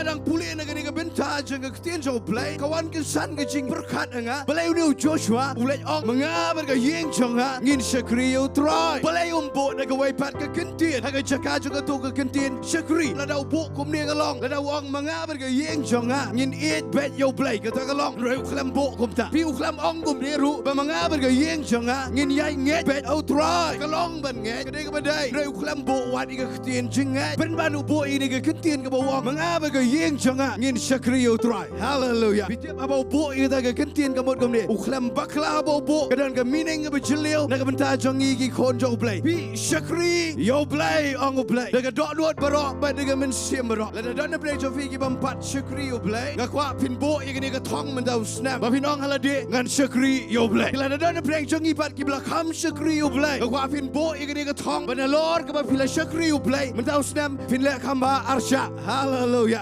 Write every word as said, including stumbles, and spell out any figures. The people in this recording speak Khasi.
Nga dang pule na kane ka bynta jong ka ktien jong U Blei, ka wan kynsan ka jingpyrkhat ha nga, balei une u Joshua u leit ong ma nga bad ka ïing jong nga ngin shakri ïa U Trai? Balei um buh da kawei pat ka kyntien ha ka jaka jong kato ka kyntien shakri? Lada u buh kumne ka long, lada u ong ma nga bad ka ïing jong nga ngin ïeit beit ïa U Blei, kata ka long. Hynrei u khlem buh kumta. Phi, u khlem ong kumne ruh ba ma nga bad ka ïing jong nga ngin ïai ngeit beit ïa U Trai. Ka long ban ngeit, ka dei kaba dei. Hynrei u khlem buh wat ïa ka ktien jingngeit. Pynban u buh ïa kane ka kyntien kaba u ong ma nga bad ka ïing jong nga ngin shakri ïa U Trai. Haleluia. Phi tip, haba u buh ïa kata ka kyntien ka mut kumne, u khlem bakla haba u buh. Ka don ka meaning kaba jylliew na ka bynta jong ngi ki khun jong U Blei. Phi shakri ïa U Blei, ong U Blei, da ka dohnud baroh bad da ka mynsiem baroh. Lada don na pdeng jong phi ki bym pat shakri ïa U Blei, nga kwah phin buh ïa kane ka thong mynta u snem, ba phin ong ha lade, ngan shakri ïa U Blei. Lada don na pdeng jong ngi pat kiba la kham shakri ïa U Blei, nga kwah phin buh ïa kane ka thong ba nalor kaba phi la shakri ïa U Blei mynta u snem, phin leh kham bha arshah. Haleluia.